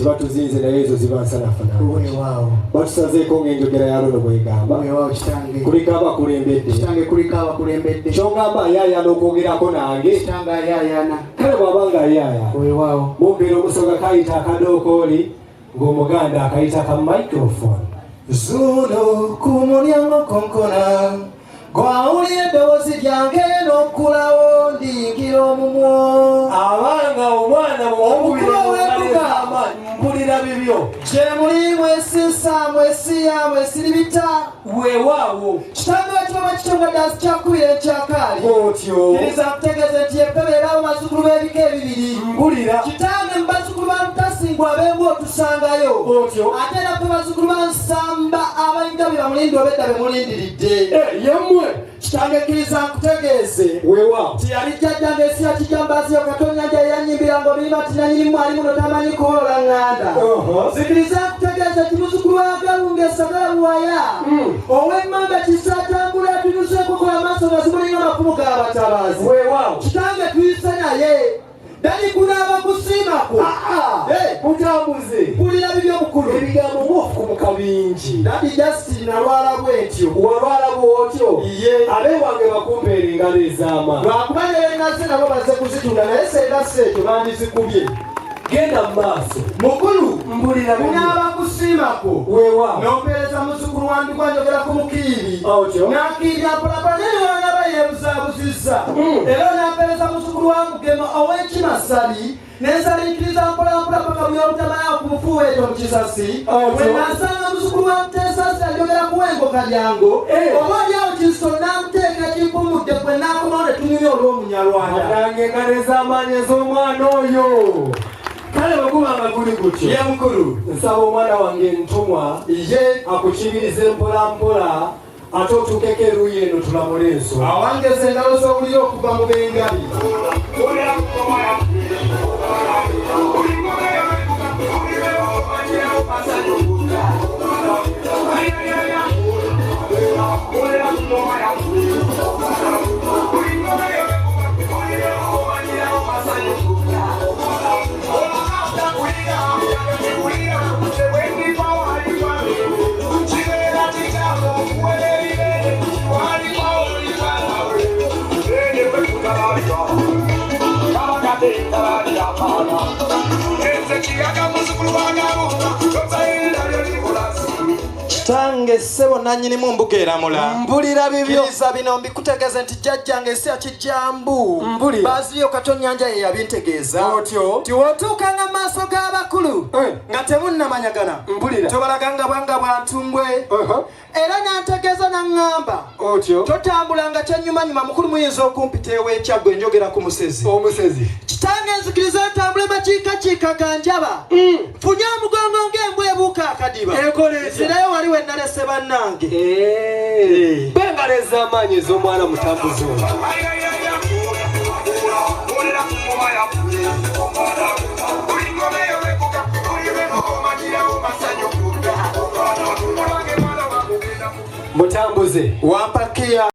Nti batuzinze, naye ezo ziba nsanafanana. Weewaawo. Batusazeeko ng'enjogera ya luno bwegamba. Weewaawo, kitange. Kuliko abakulembedde. Kitange, kuliko abakulembedde. Kyongamba ayaayaana okwogerako nange? Kitange, ayaayaana. Kale bw'aba nga ayaaya, Weewaawo. mumpeera omusoga kayita akadookooli, ng'omuganda akayita ka microphone. Zuuno ku mulyango konkona, gwawulira eddoboozi lyange n'okkulawo, ndiyingira omumwo. Abanga omwana. Omukulu ow'embuga. Mpulira bibyo. Gye muli mwesiisa, mwesiya, mwesiribita. Weewaawo. Kitange, wekibaba kityo nga ddansi kyakubira ekyakaali. Otyo. Kkiriza nkutegeeze nti yeppebe era abo bazzukulu b'ebika ebibiri. Mpulira. Kitange, mu bazzukulu ba Mutasingwa ab'embwa otusangayo. Otyo. Ate era ffe bazzukulu ba Nsamba abayingabira mulindi obedda be mulindiridde. Eh, yemmwe. Kitange, kkiriza nkutegeeze Weewaawo. nti yali jjajjange ensi ya Kijambaziyo Katonyanja eyanyimbira ng'obirima ti nanyinimu ali muno tamanyi kuwolola ŋŋanda. Zikiriza nkutegeeze nti muzzukulu wa Galunga esagala buwaya ow'emmamba kisa atambula atunuza enkokola amaaso nga zimulinga amafumu g'abatabaazi. Weewaawo. Kitange, tuyise naye dali kunaaba kusiimako. Eh, Mutambuze. Mpulira bibyo, mukulu. Ebigambo mufukumuka bingi. Daddy Justin, nalwala bwentyo. Walwala bwotyo? Ye. Abeewange bakumpeera engalo ez'amaanyi. Lwakuba nebenaze nabo bazze kuzitunda, naye senga si ekyo bandizikubye. Genda mu maaso. Mukulu. Mpulira bibyo. Kunaaba kusiimako. Weewaawo. Nompeereza muzzukulu wandugwa, njogera ku mukiibi. Otyo. Nakiibya mpolapala naye wanaba yeebuzaabuzizza. Era nampeereza muzzukulu wa Mugema ow'ekimasali, nensalinkiriza mpolampola paka buli obutamalawo ku mufuuweeto mu kisasi. Otyo. We nasanga muzzukulu wa Muteesasi, ajogera kuwengo Kalyango. Eh. Oba oliawo kiso namuteeka kimpumudde, gwe nakomawo ne tunyumya olw'omunyarwanda. Nange engalo ez'amaanyi ez'omwana oyo. Kale bwe guba nga guli gutyo, Ye, mukulu. nsaba omwana wange ntumwa Ye. akukibirize mpola mpola, ate otuukeko eruuyi eno tulamule ensonga. Awangeza engalo z'owulira okuva mu bengabi. Kitange, ssebo nannyinimu mbuga eramula. Mpulira bibyo. Kkiriza bino mbikutegeeze nti jjajjange ensi ya Kijambu Mpulira. Baaziriyo Katonyanja ye yabintegeeza Otyo. nti w'otuukanga mu maaso g'abakulu nga temunnamanyagana, Mpulira. tobalaganga bwanga bwa ntumbwe. Era nantegeeza naŋŋamba, Otyo. totambulanga kyennyumanyuma. Mukulu, muyinza okumpita ew'ekyaggwe, njogera ku musezi. Omusezi. Kitange, nzikiriza ntambule makiikakiika ganjaba, nfunye omugongo ng'embwa ebuuka akadiba. Ekola etya? Nzirayo wali we nalese bannange. Eh, bengalo ez'amaanyi ez'omwana mutambuzi ono. Mutambuze. Wampakiya.